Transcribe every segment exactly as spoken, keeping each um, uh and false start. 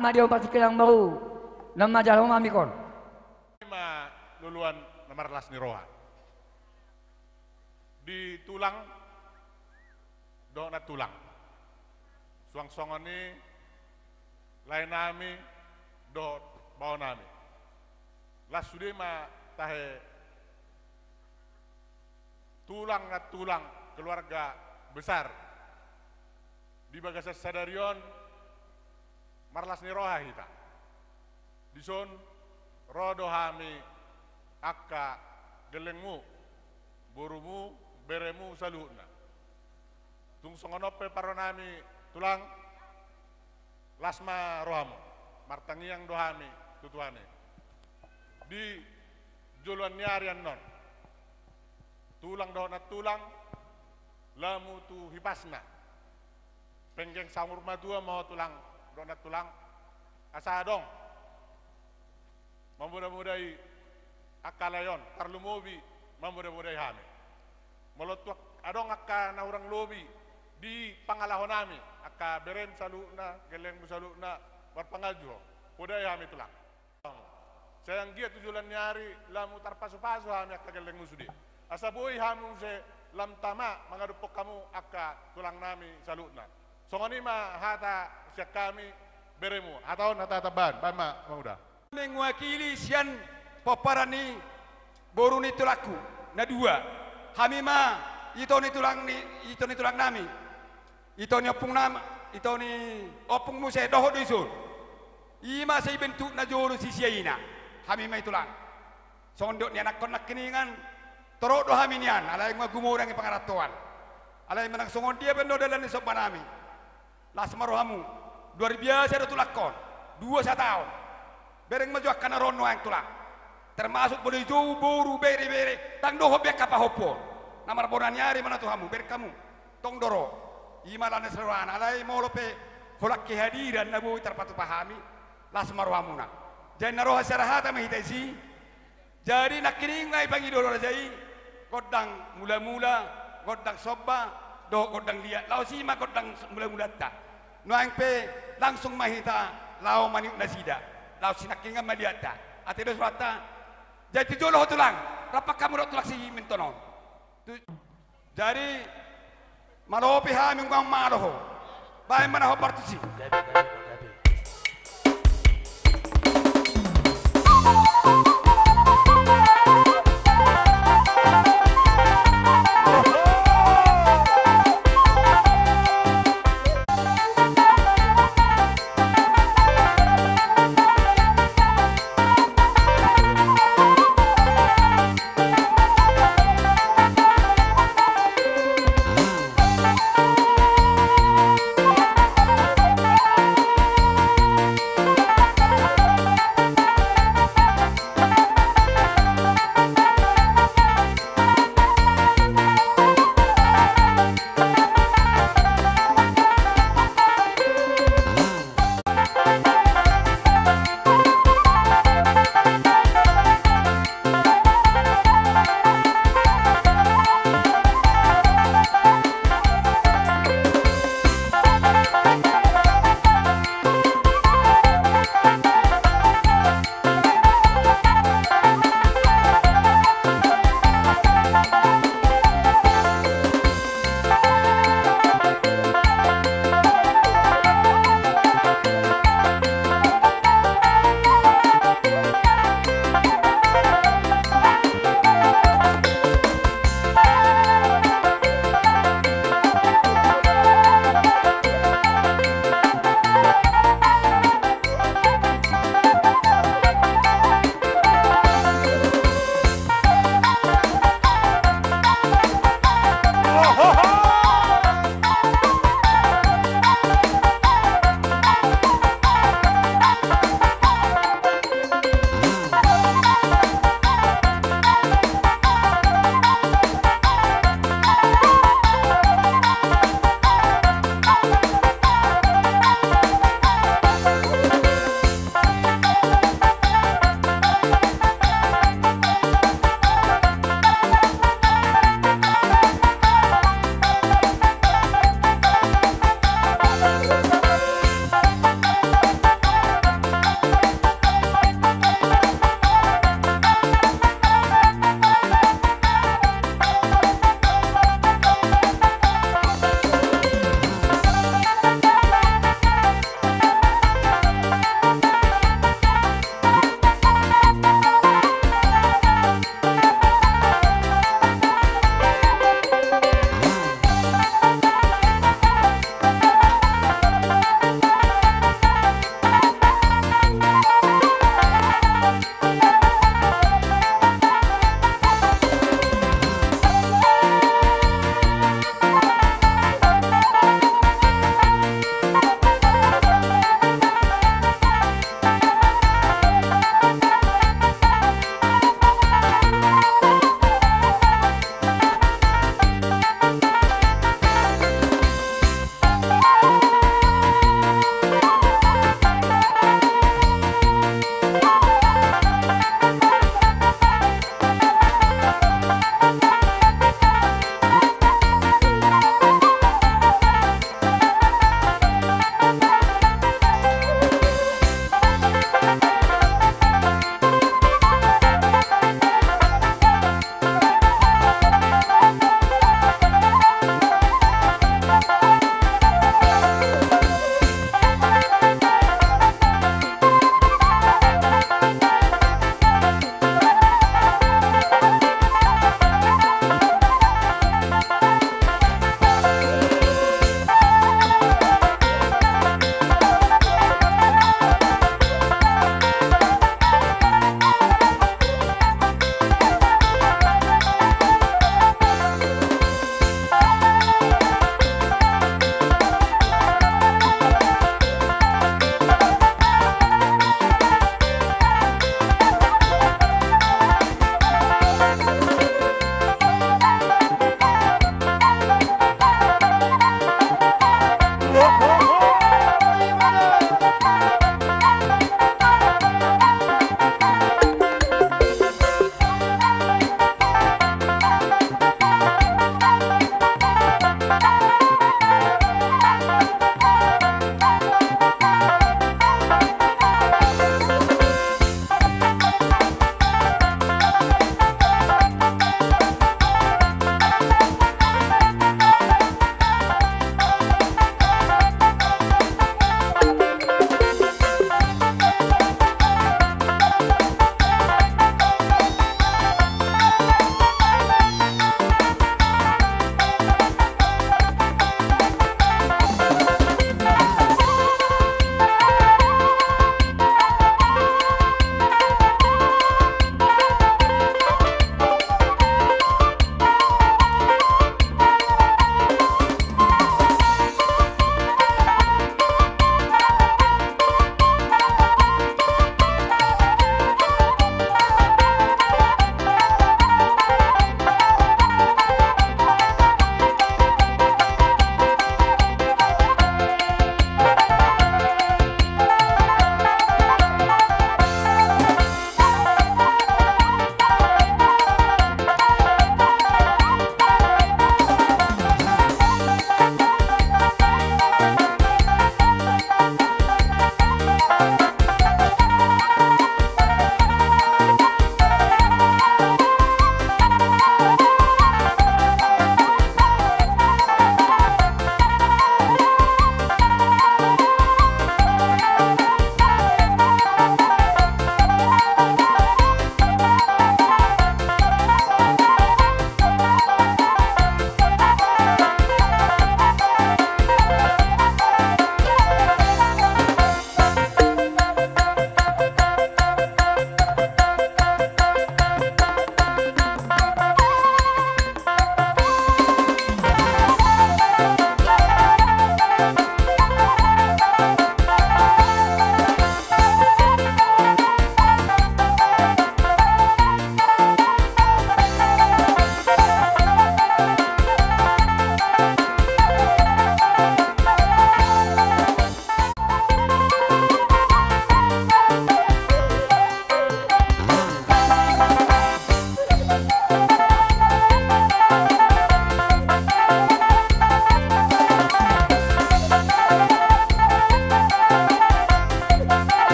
Madion patik kilang baru, nama jalo mamikon. Ma luluan na marlas ni roha. Di tulang dohot nantulang. Suang songon i laenami dohot baonami. Las sude ma tahe tulang nantulang keluarga besar. Di bagasan sadari on marlas ni roha hita. Dison ro do hami angka gellengmu, borumu, beremu saluhutna. Tung songon on pe parronami tulang, las ma rohamu, martangiang do hami tu Tuhan i. Di joloan ni ari annon, tulang dohot nantulang, lamu tu hipasna. Penggeng saur matua ma ho tulang dohot nantulang, asa adong mamodamodai angka lae on, tarlumobi mamodamodai hami. Molo tu adong angka na hurang lobi di pangalahonami, angka berem saluhutna, gellengmu saluhutna, marpangajuhon, podai hami tulang. Sai anggiat tu joloan ni ari lamu tarpasupasu hami angka gellengmu sude. Asa boi hamu muse lam tama mangadophon hamu angka tulangnami saluhutna. Songon i ma hata sian hami beremu. Hata on hata tambahan, baen ma Amang Uda. Mewakili sian pomparan ni boru ni tulangku na dua. Hami ma ito ni tulang ni, ito ni tulangnami. Ito ni ompung nama, ito ni ompung muse dohot do dison. I ma sai bentuk na jolo sisiaina. Hami ma i tulang. Songon didok ni anakkon nangkiningan, torop do hami nian, alai nunga gumodang i pangarantoan. Alai manang songon dia pe annon dalan ni sombanami, las ma rohamu. Luar biasa do tulangkon. Dua sataon. Bereng ma jo angka na ro nuaeng tulang. Termasuk molo i jou boru, bere, bere, ndang dohot be angka pahompu on. Na marbona ni ari ma na tu hamu, bereng hamu. Tong do ro. I ma las ni rohana, alai molo pe holan kehadiran na boi tarpatupa hami, las ma rohamuna. Jadi na roha sian hata ma hita disi. Jadi nangkining nunga dipangido do raja i gondang mulamula, gondang somba dohot gondang liat. Laos i ma gondang mulamulanta. Nuaeng pe langsung ma hita laho maniop nasida. Laos sinangkiningan ma liatta. Ate do suhanta. Jadi tu jolo ho tulang, rap hamu dohot tulang Siminton on. Tu, jadi malopi hami, nunga malo ho. Baen ma na hombar tusi.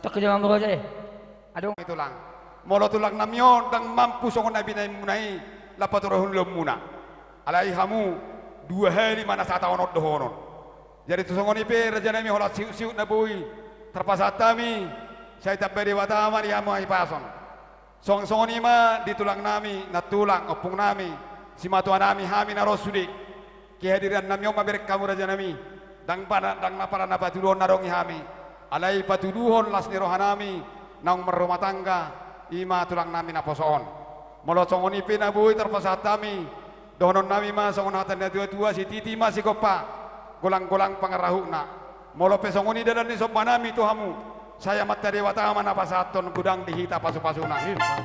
Tok jama murode. Adong. Tulang. Molo tulang nami on ndang mampu songon na binaen muna i, lam paturehon ulaon muna. Alai hamu dua hali ma na sataonon dohonon. Jadi tu songon i pe raja nami holan siuk-siuk na boi tarpasahat hami, sai tambai Debata ma di hamu hahipason. Songon-songon i ma di tulang nami, nantulang, ompung nami, simatua nami hami na ro sude. Kehadiran nami on ma bereng hamu raja nami. Ndang pada, ndang na pada na patuduhon na adong i hami. Alai patuduhon las ni roha nami naung marrumah tangga, i ma tulang nami naposo on. Molo songon i pe na boi tarpasahat hami, dohonon nami ma songon hata ni na tua-tua, sititi ma sigompa, golang-golang pangarahutna. Molo pe songon i dalan ni somba nami tu hamu, sai Amanta Debata ma na pasahathon godang di hita pasu-pasuna.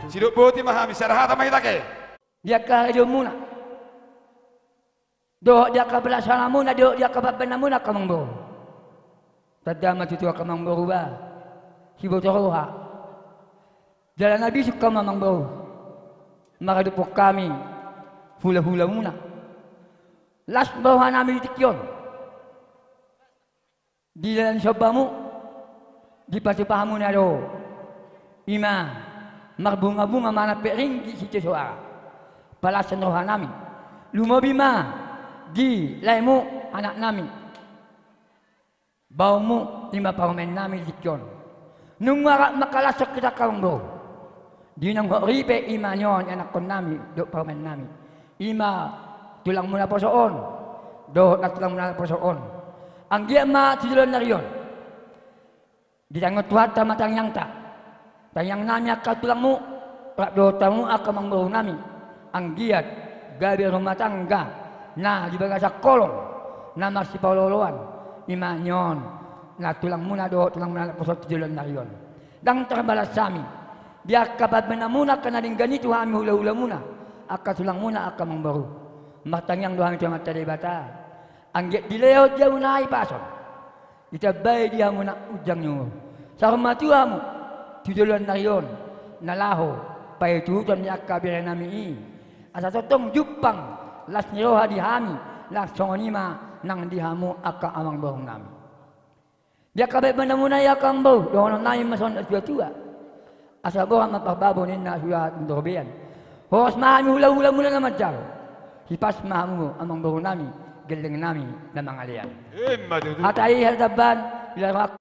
Sidok boti ma hami, sada hata ma hita ke. Di angka harajaonmuna dohot di angka pelaksanaanmuna dohot di angka pambahenanmuna angka amangboru. Tanda ma tutu angka amangboru ba, siboto roha. Jala na bisuk hamu amangboru maradophon hami hula-hulamuna. Las ma roha nami di tingki on. Di dalan sombamu, dipatupa hamu na do, i ma marbunga-bunga manang pe ringgit sitio soara. Palasan roha nami. Lumobi ma di laemu, anak nami. Baomu, i ma parumaen nami di tingki on. Nunga rap mangkalashon hita angka amangboru. Di naung hot ripe, i ma nion anakkon nami dohot parumaen nami. I ma tulangmuna poso on dohot nantulangmuna poso on. Anggiat ma tu joloan ni ari on ditangiangkon Tuhanta ma tangiangta. Tangiang nami angka tulangmu, rap dohot hamu angka amangboru nami. Anggiat gabe rumah tangga na di bagasan holong, na marsipaolo-oloan, i ma nion na tulangmuna dohot tulangmuna na poso on tu joloan ni ari on. Ndang tarbalas hami di angka pambahenanmuna angka na denggan i tu hami hula-hulamuna, angka tulangmuna, angka amangboru. Martangiang do hami tu Amanta Debata, anggiat dilehon di hamuna hahipason, ditambai di hamuna ujang ni umur, saur matua hamu tu joloan ni ari on na laho paihut-ihuton ni angka bere nami i. Asa tongtong jumpang las ni roha di hami, nang songon i ma nang di hamu angka amangboru nami. Di angka pambahenanmuna i angka amangboru, dohonon nami ma songon na tua-tua: Asa boha ma parbabo ninna surat ni robean. Horas ma hami hula-hulamuna na manjalo. Hipas ma hamu amangboru nami, gelleng nami na mangalean. Ima tutu. Hata i hata tamban, bila rohak.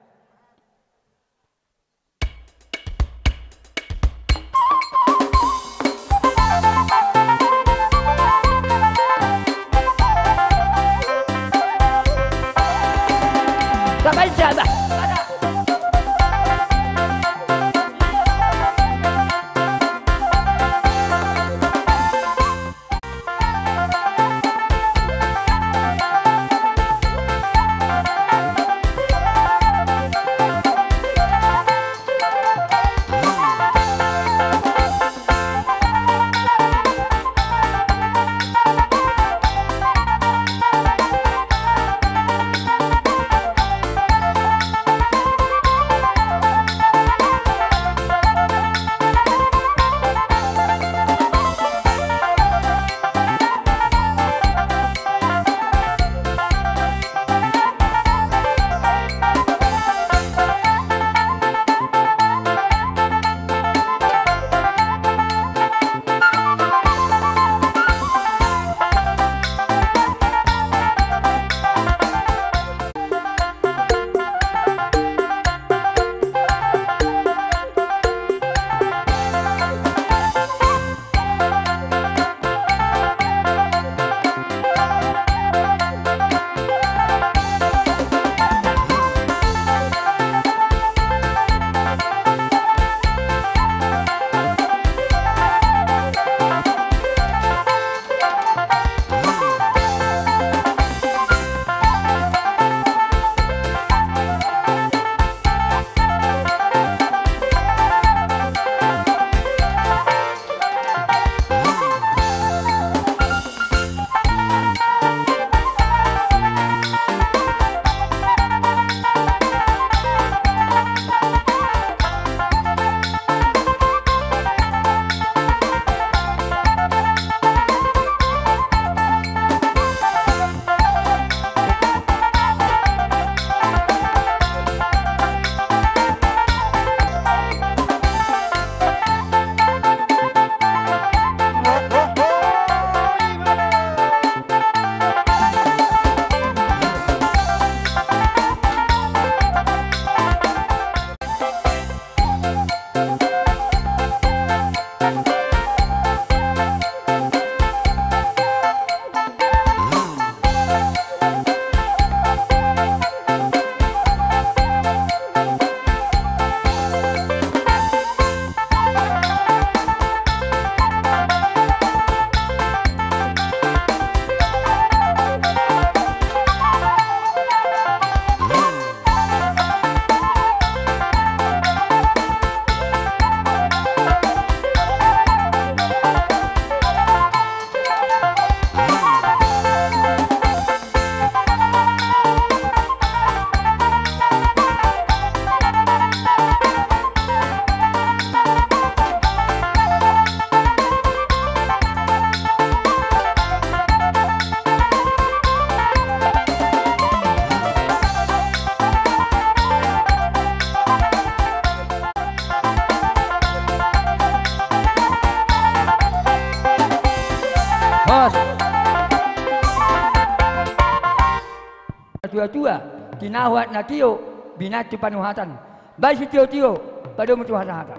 Tua-tua, tinahuat na tio, binahen tu panuhatan. Baen sitio-tio, padomu tu hata-hata.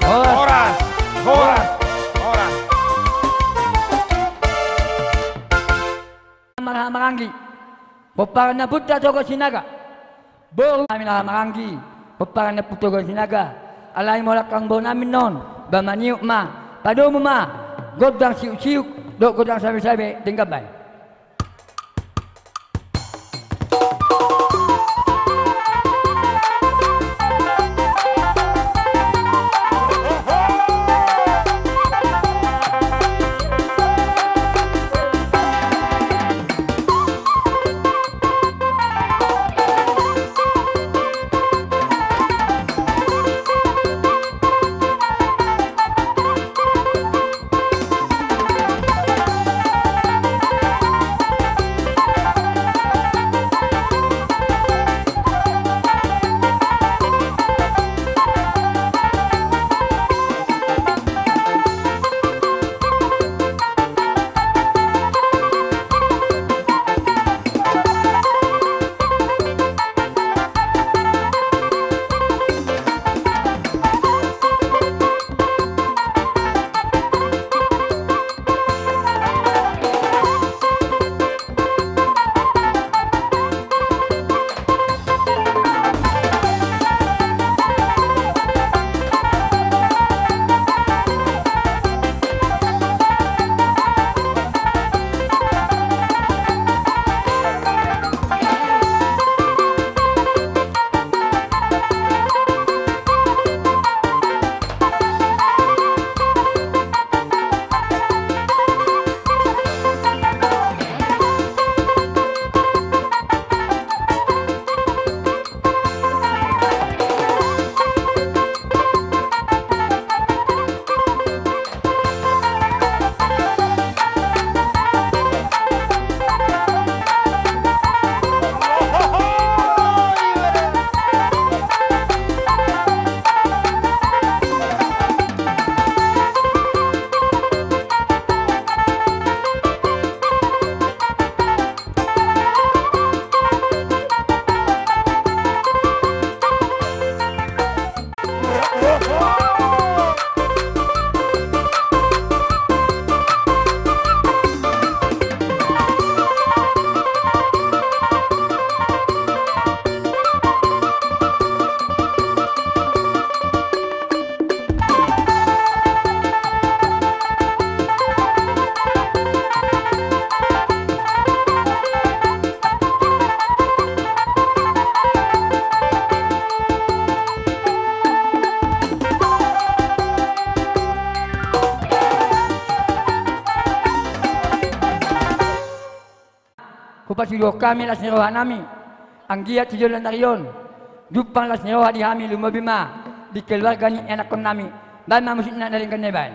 Horas. Horas. Horas. Horas. Marhaha maranggi, pomparan ni ompunta Toga Sinaga. Boru nami na marhaha maranggi, pomparan ni ompunta Toga Sinaga. Alai molo angka boru nami on, ba maniuk ma, padomu ma gondang siuk-siuk dohot gondang sabe-sabe, denggan baen. Hupatuduhon hami las ni roha nami, anggiat tu joloan ni ari on, jumpang las ni roha di hami, lumobi ma di keluarga ni ianakhon nami. Baen ma musikna na denggan na i baen.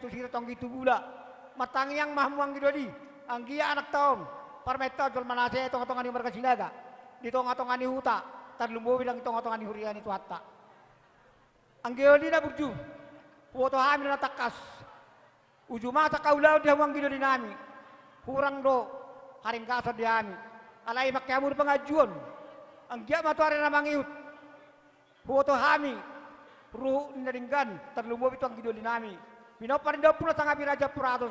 Tu sira tonggi tu bula. Martangiang ma hamu anggidoli, anggia anakta on, parumaenta on, jolma na sai tongatonga ni marga Sinaga, di tongatonga ni huta, tarlumobi nang di tongatonga ni huria ni Tuhanta. Anggidoli na burju, huboto hami do na tangkas. Uju masa angka ulaon di hamu anggidoli nami, hurang do haringgason di hami. Alai mangke hamu do pangajuon, anggiat ma tu ari na mangihut. Huboto hami ruhut ni na denggan, tarlumobi tu anggidoli nami. Pinompar ni da Ompu na Sangapi Raja Amperatus,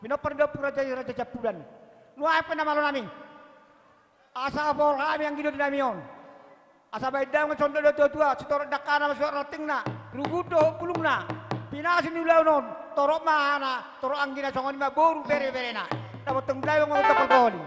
pinompar ni da Ompu Raja i Raja Siampudan. Nuaeng pe na malo nami, asa paboa hami anggidoli nami on, asa baen damang songon dok ni natuatua, sitorop dangkana ma surat rantingna, rugut dohot bulungna. Pinasuna ulaon on, torop ma hahana, torop anggina, songon i ma boru bereberena. Dapotan damang ma tapalpoli.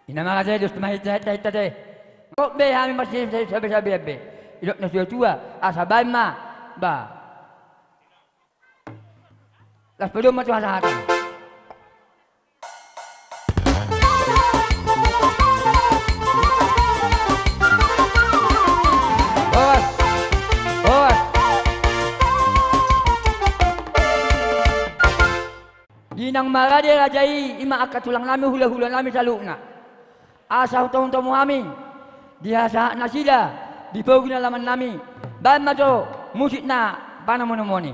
Ina ma raja i, dos ma hita, hita, hita te. Gok be hami marsisabesabean be. Didok na tuatua, asa baen ma. Ba. Las padomu ma tu hasahatan. Horas. Horas. Di naung marade raja i, i ma angka tulang nami, hulahula nami saluhutna. Asa hutomutomu hami di hasahat nasida, di pogu ni alaman nami. Baen ma jo musik na panamonamoan i.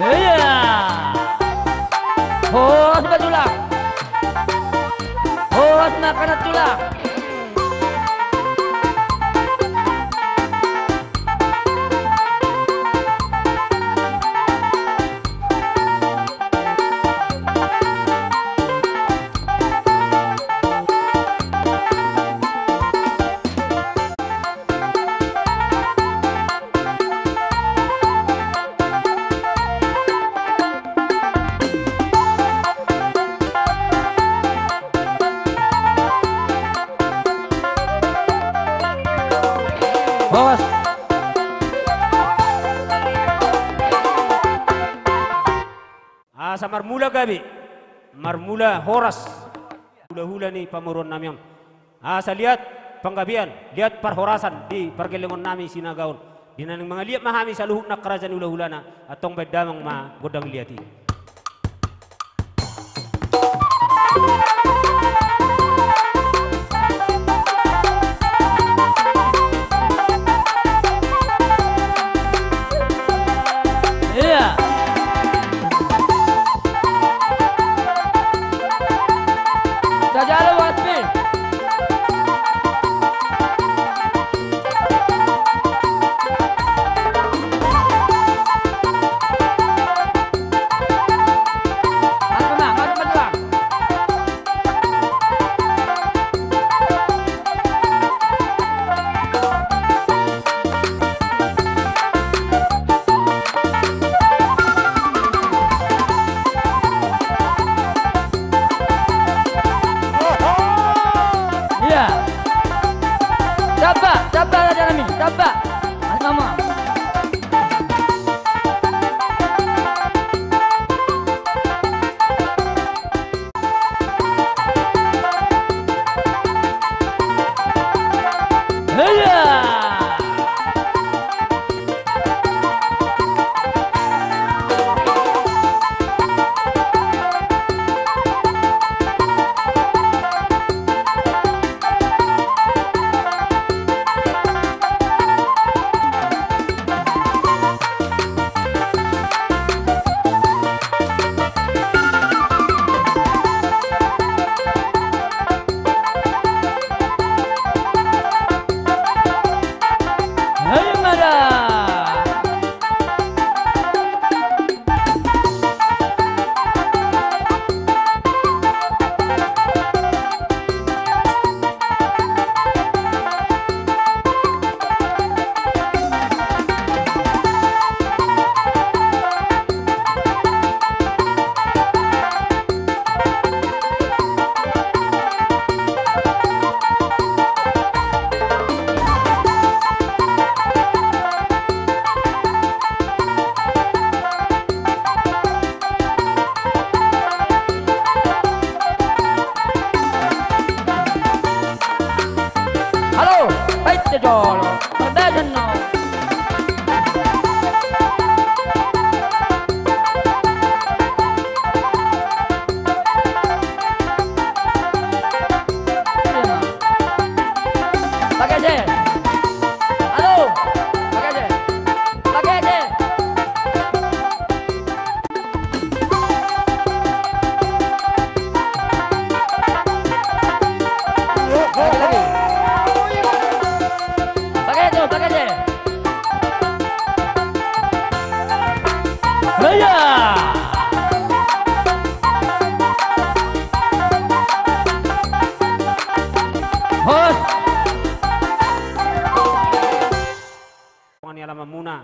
Iya. Horas ma tulang. Horas ma angka na tulang. Marmula gabe, marmula horas hulahula ni pamoruonnami on. Asa liat panggabean, liat parhorasan di pargellengon nami Sinaga on. Di na naeng mangaliat ma hami saluhutna angka raja ni hulahulana, antong baen damang ma gondang liat i. Iya. Tajalo, Watpin. Iya. Tamba, tamba, raja nami, tamba. Mama. Halo, baik, jolo. Perdaganno. Pakai je. Halo, pakai je. Pakai je. Lagi, lagi. Pakai je, pakai je. Iya. Hos. Songon i alamanmuna,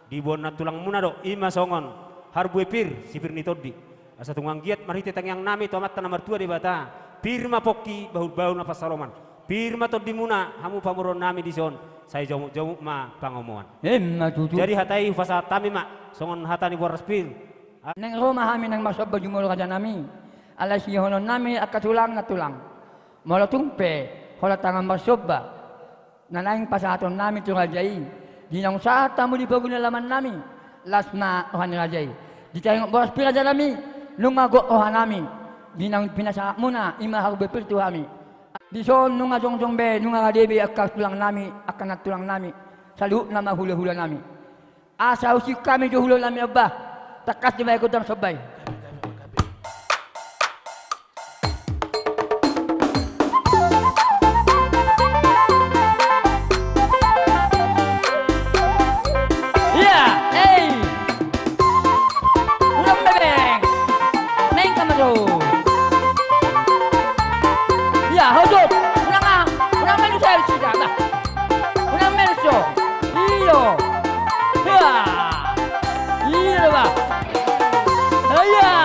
diboan nantulangmuna do, i ma songon harbue pir, si pir ni tondi. Asa tung anggiat marhite tangiangnami tu Amanta na martua Debata, pir ma pongki, bahulbahul ma pansalongan. Pir ma tondimuna, hamu pamoruonnami dison, sai jomukjomuk ma pangomoan. Emma tutu. Jadi hata i hupasahat hami ma, songon hata ni boras pir. Naeng ro ma hami naeng marsomba jumolo rajanami, alai sidohononnami angka tulang nantulang. Molo tung pe, holan tangan marsomba. Na naeng pasahatonnami tu raja i, di naung sahat hamu di pogu ni alamannami, las ma roha ni raja i. Di taringot boras pir rajanami, nunga gok rohanami, di naung pinasahatmuna, i ma harbue pir tu hami. Dison nunga jongjong be, nunga rade be angka tulangnami, angka nantulangnami, saluhutna ma hulahulanami. Asa husik hami jo ulaonnami on bah. Tangkas dibahen gondang somba i. Iya, ei. Ulang bebeng. Naeng kama jo. Iya, hojot. Ulang ah. Ulang menu saya di sini bah. Ulang menu so. Iyo. Iya. Iya, bah. Iya.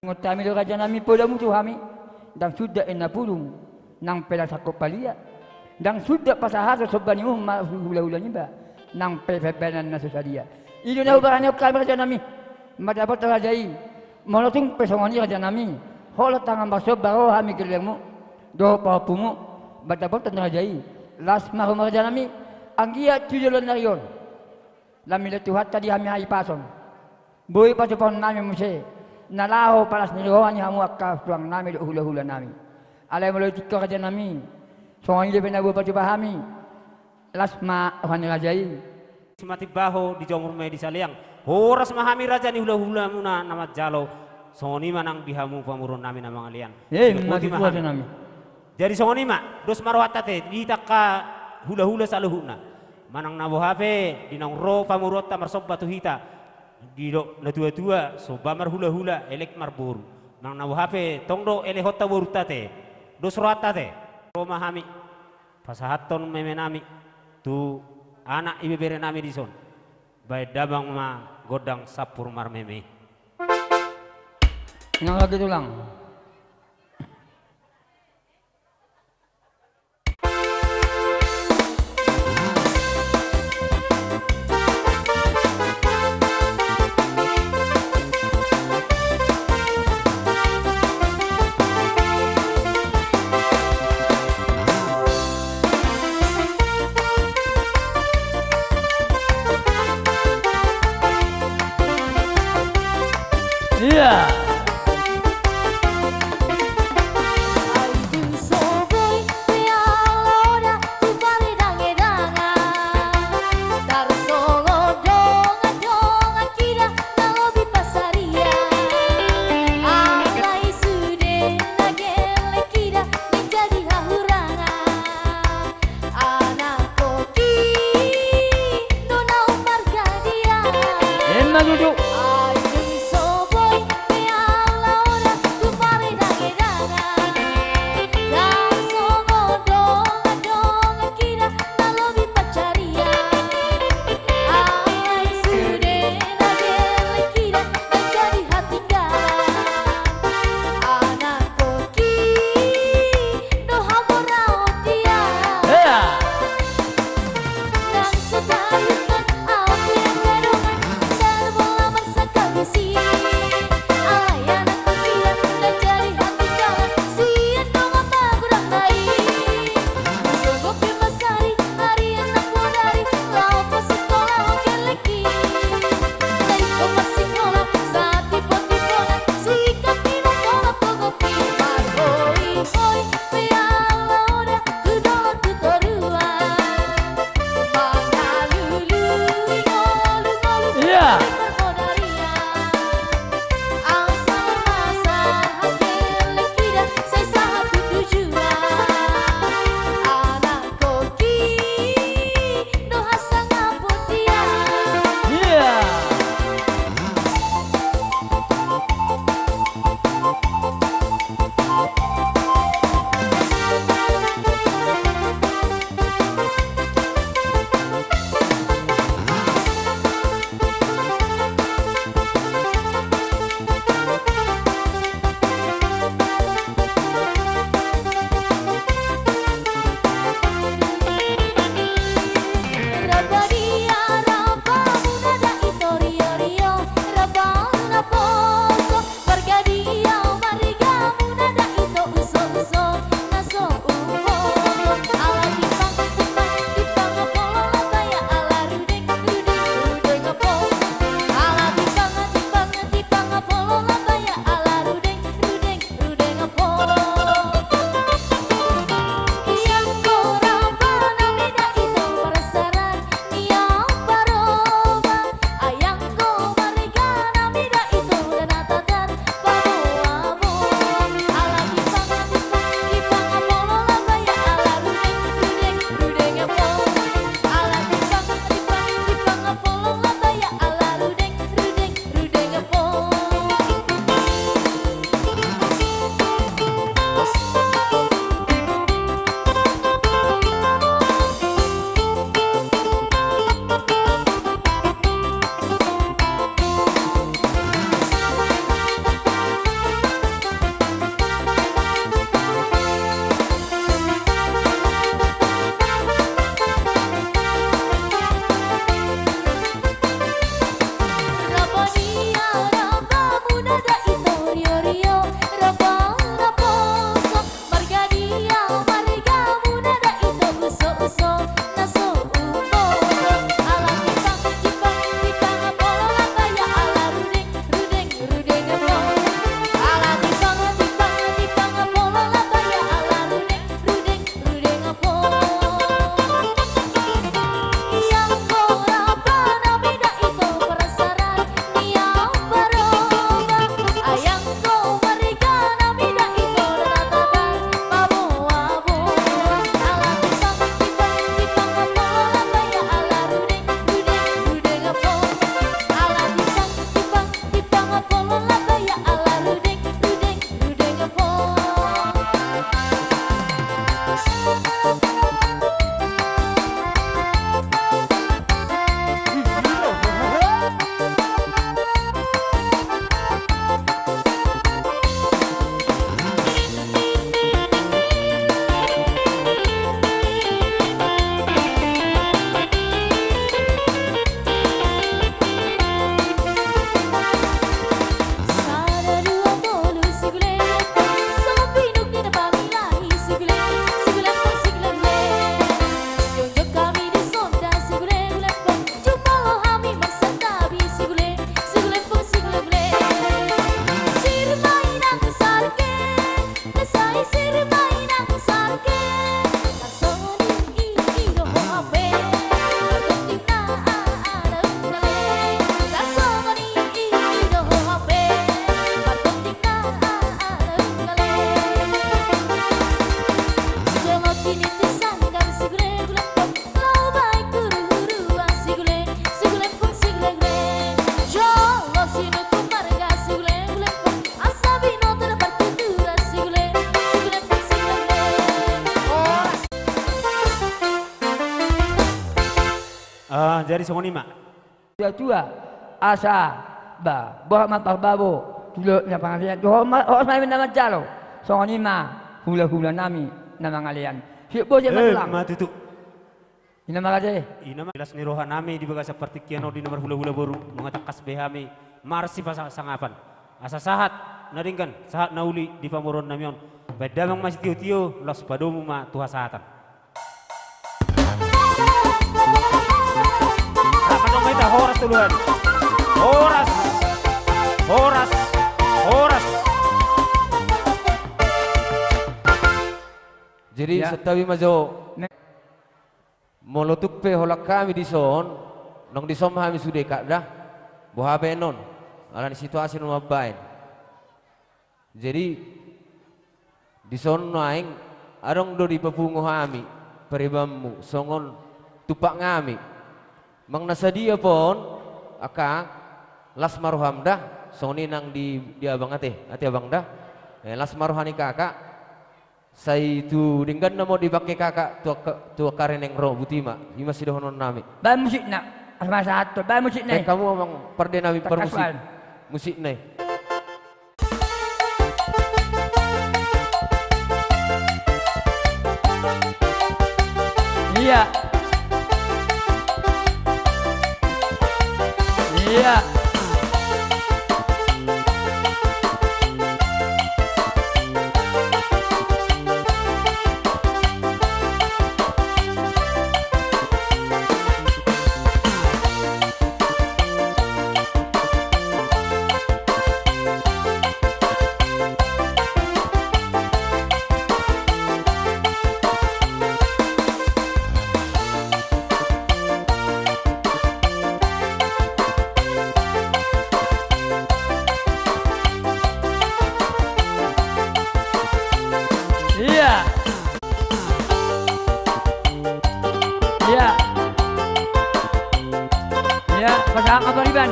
Ingot hami do rajanami, poda mutu hami, ndang suda inna pudung, nang pe las sangkop palia, ndang suda pasahaton somba ni uhum ma hulahula niba, nang pe pambahenan na so sadia. I do na hubarani hami rajanami, mandapothon raja i. Molo tung pe songon i rajanami, holan tangan marsomba ro hami gellengmu dohot pahompumu, mandapothon raja i, las ma hamu rajanami. Anggiat tu joloan ni ari on, lam milo Tuhanta di hami hahipason, boi patupahon nami muse na laho palas ni roha ni hamu angka tulang nami dohot hulahula nami. Alai molo di tingki on rajanami, songon i dope na boi patupa hami, las ma roha ni raja i. Simatimbaho dijomur ma i di saleang. Horas ma hami raja ni hulahulamuna na manjalo. Songon i ma nang di hamu pamoruon nami na mangalean. Eh, ima tutu rajanami. Jadi songon i ma, dos ma rohanta te, di hita angka hulahula saluhutna. Manang na boha pe, di naung ro pamoruonta marsomba tu hita, didok natuatua, somba marhulahula, elek marboru. Manang na boha pe, tong do elehonta borunta te, dos rohanta te. Ro ma hami pasahathon memenami tu anak ibebere nami dison. Baen damang ma gondang sampur marmeme. Nang lagi tulang. Ai dung so boi pe ala oda tu paredangedangan, tarsongon dongandongan hita na lobi pansarian. Alai sude na gelleng hita menjadi hahurangan. Anakhonhi do na ummarga dia. Emma tutu. Ai dung so boi pe ala oda tu paredangedangan, tarsongon dongandongan hita na lobi pansarian. Alai sude na gelleng hita menjadi hatinggalan. Anakhonhi do hamoraon dia. Ea. Nang so tahiuthon ahu pe angka dongan, tarbola Songon i ma. Tua-tua, asa, ba, boha ma parbabo, tu dolok ni pangalean, tu ho ma, ho ma na manjalo, songon i ma, hula-hula nami, na mangalean. Siap bos ya, eh, ma tulang. Ma tutu. Ina ma raja i. Ina ma las ni roha nami di bagasan partingkian on di na marhula-hula boru, nunga tangkas be hami, marsipasangapan. Asa sahat, na denggan, sahat na uli di pamoruon nami on. Baen damang ma sitio-tio, laos padomu ma tu hasahatan. Rap ma dong hita, horas tu Tuhan. Horas. Horas. Horas. Jadi, ya. Santabi ma jo. Ne- Molo tung pe holan hami dison, nang dison ma hami sude, Kak, da. Boha baenon, ala ni situasi na mambaen. Jadi, dison nuaeng, adong do dipapungu hami paribanmu songon tumpak nami. Manang na sadia pe on, angka, las ma roham da, songon i nang di, di abang ate, ate abang da. Eh, las ma roha ni kakak. Sai tu dengganna ma on dipangke kakak tu angka, tu angka reneng ro, buti ma. I ma sidohonon nami. Baen musikna. Asa ma sahat tu, baen musikna i. Baen hamu amang pande nami parmusik. Musikna i. Iya. Iya. Iya. Iya. Iya, pasahat ma pariban.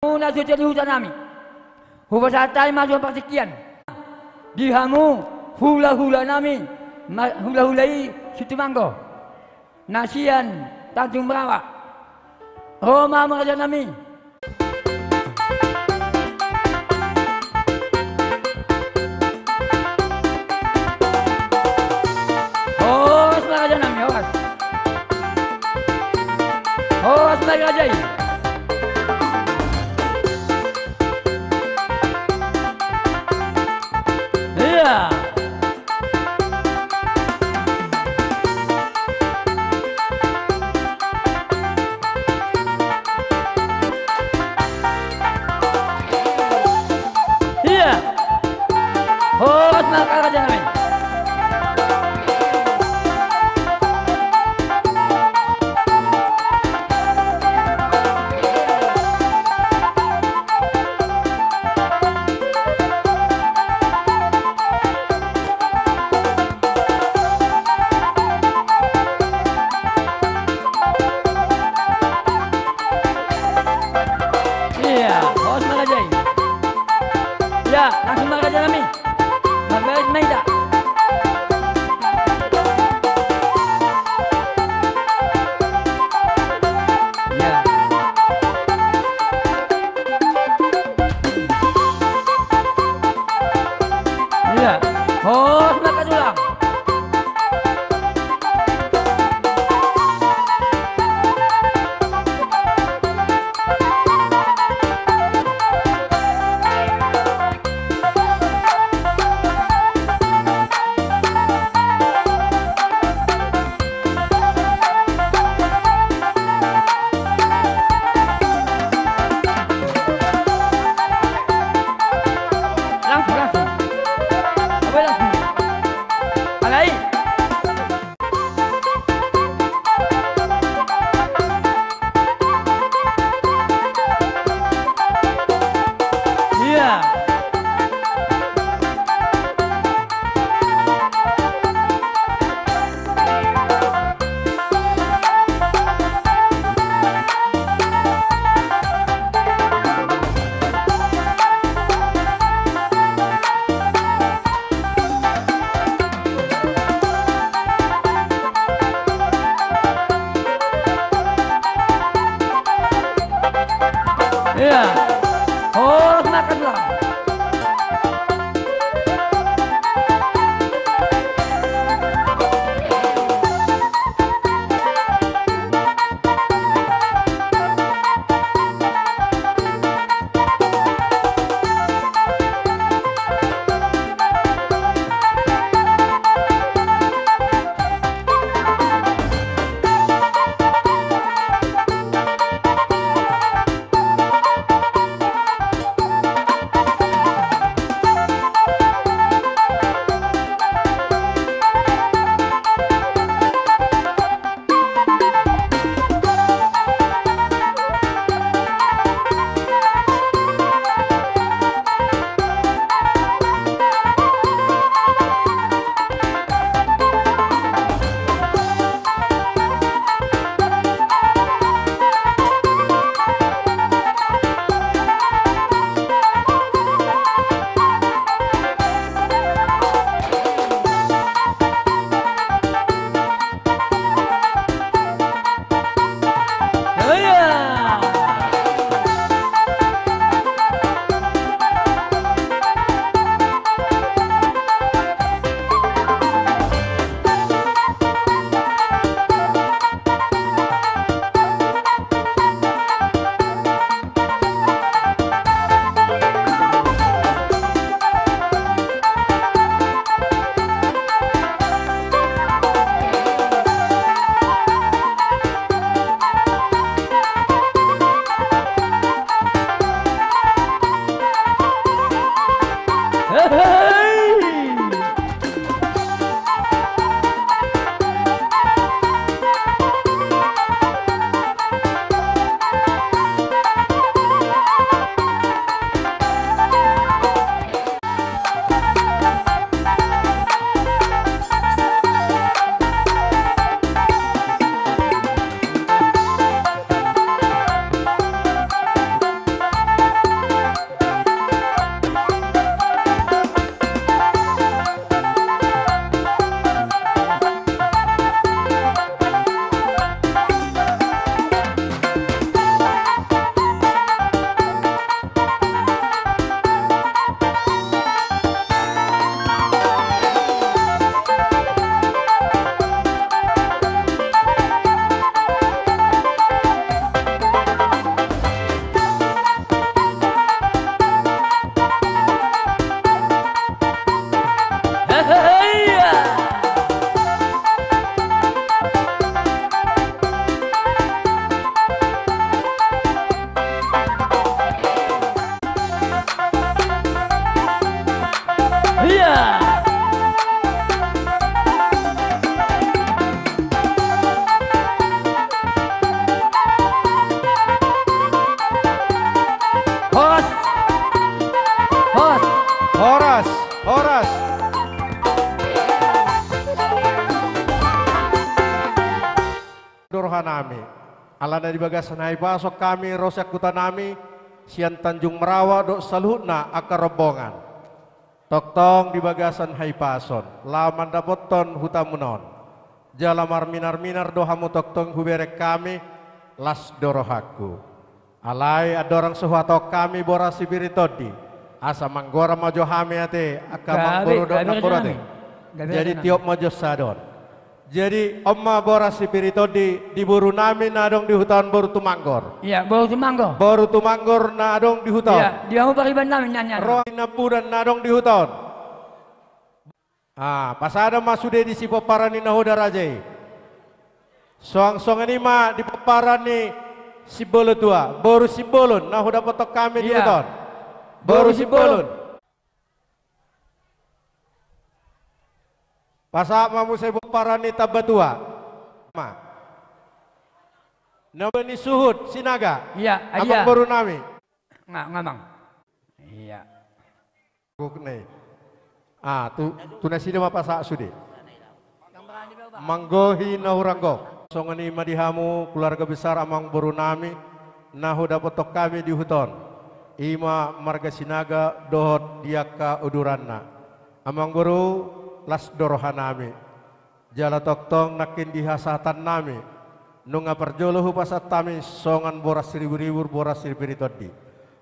Hamu na so jadi huta nami, hupasahat hami ma jo partingkian di hamu hula-hula nami, ma-, hula-hula i Situmanggo na sian Tanjung Berawa. Ro ma hamu raja nami. Horas ma raja nami, horas. Horas ma raja i. Iya. Iya. Horas ma raja nami. Iya, horas ma raja i. Iya, langsung ma raja nami. Marbaris ma hita. Iya. Iya. Horas ma angka tulang. Horas. Horas. Horas. Horas. Dorohanami. Alana di bagasan hahipason hami ro sian hutanami, sian Tanjung Merawa dohot saluhutna angka rombongan. Tongtong di bagasan hahipason, laho mandapothon hutamuna on. Jala marminar-minar do hamu tongtong hubereng hami, las do rohangku. Alai andorang so huhatahon hami boras sipir ni tondi, asa manggoran ma jo hami ate, angka amangboru dohot namboru ate. Jadi tiop ma jo sada on. Jadi on ma boras sipir ni tondi di borunami na adong di huta on, boru Tumanggor. Iya, boru Tumanggor. Boru Tumanggor na adong di huta on. Iya, di hamu pariban nami nian. Roha ni Nambudan na adong di huta on. Ah, pasada ma sude di sipomparan ni nahoda raja i. Suang songon i ma di pomparan ni Simbolon tua, boru Simbolon na hudapothon hami di huta on. Boru Simbolon. Pasahat ma muse pomparan ni Tambatua. Ma. Na bani suhut Sinaga. Iya, amangborunami. Nga, ngamang. Iya. Gok ne. Ah, tu, tu nasida ma pasahat sude. Manggohi na hurang gok. Songon i ma di hamu keluarga besar amangborunami na hudapothon hami di huta on. I ma marga Sinaga dohot di angka uduranna. Amangboru, las do rohanami. Jala tongtong nangkin di hasahatannami, nunga parjolo hupasahat hami songon boras siribur-ribur, boras sipir ni tondi.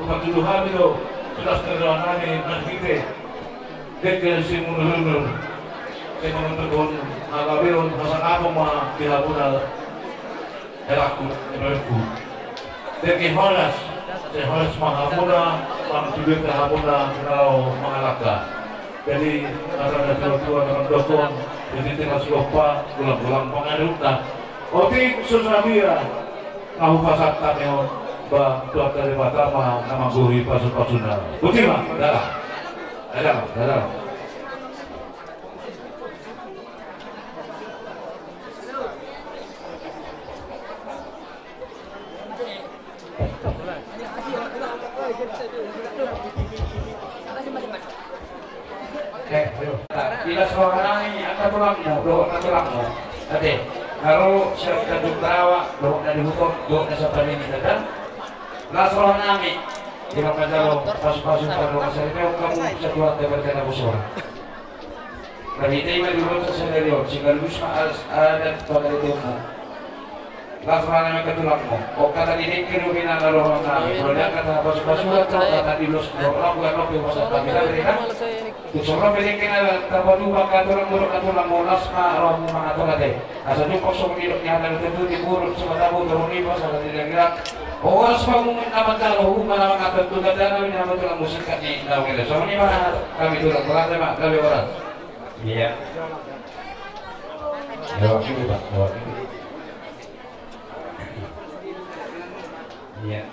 hupatudu hami do tunas ni roha nami marhite dengke simunuhunun. Simunuhun, hagabeon, hasangapon ma di hamuna. Helaku, helaku. Dengke horas, sai horas ma hamuna, mantuduhon hamuna, na laho mangalangka. Jadi, hata ni natuatua na mandok on, jadi, timas gompa, golang-golang pangarahutna. Otik so sadia, na hupasahat hami on, ba, Tuhanta Debata ma, na manggohi pasupasuna. Boti ma, dadah. Dadah, dadah. Eh, ayo. Di las roha nami, angka tulangmu, dohot na tulangmu. Ate, na ro sian Tanjung Barawa, dohot na di huta on, dohot na sampalinggi tanda. Las roha nami, di na manjalo pasupasu pardongansaripeon hamu, sai Tuhanta berkata busur. Marhite i ma diulosa sadari on, sekaligus ma adat pangarateonmu. Las roha nami angka tulangmu. Ongkata ni dengke do bina na roha nami. Molo diangkat hapasupasu, ongkata ni ulos do, ro bukan ope ulos angka bina bina. Tung songon on pe dengke na tapatupa angka tulangmu dohot na tulangmu, las ma rohamu mangatur ate. Asa jumpang songon nidok ni hata na tutu, timbur simatabo, torop ni pos, asa dilangilak. Horas ma hamu na manjalo, hamu ma na mangatur, tu gandana ni hami tulang musik ni naung ele. Songon i ma hami tulang, berate ma, gabe horas. Iya. Lewat dulu, Pak, lewat dulu. Iya.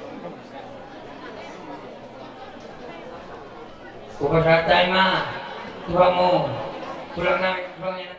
Hupasahat hami ma tu hamu, tulang nami, tulang nami.